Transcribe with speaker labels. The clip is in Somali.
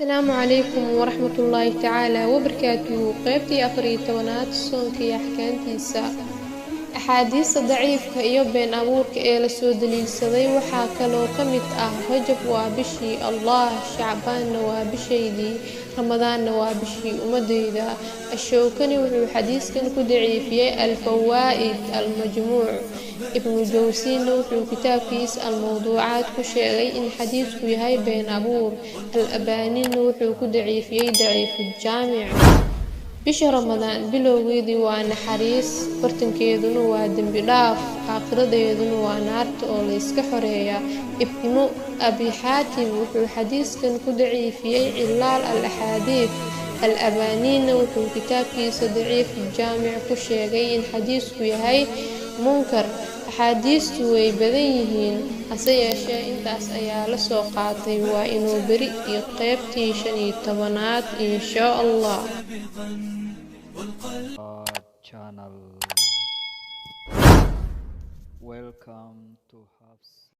Speaker 1: Asalaamu calaykum waraxmatullaahi tacaala wabarakaatuhu. Qeybtii 14aad, soonka iyo axkaamtiisa. Axaadiista daciifka iyo been abuurka ee lasoo daliilsaday waxaa kaloo ka mid ah: Rajab waa bishii Allah, Shacbaanna waa bishaydii, Ramadaanna waa bishii ummadayda. Ashowkani wuxuu xadiiskan ku daciifiyey Alfawaa'id Almajmuuc. Ibnu Jawsiinna wuxuu kitaabkiisa Almawduucaad ku sheegay in xadiisku yahay been abuur. Al Albaanina wuxuu ku daciifiyey Daciifuuljaamic. Bisha Ramadaan bilowgeedii waa naxariis, bartankeeduna waa dembi dhaaf, aakhiradeeduna waa naarta oo layska xoreeya. Ibnu Abi Xaatim wuxuu xadiiskan ku daciifiyey Cilaal al Axaadiid. Al Albaanina wuxuu kitaabkiisa Daciifuuljaamic ku sheegay in xadiisku yahay munkar. Axaadiistu way badan yihiin, hase yeeshee intaas ayaa la soo qaatay. Waa inuu beri iyo qeybtii 15aad, inshaa Allah.
Speaker 2: Channel. Welcome to Hubs.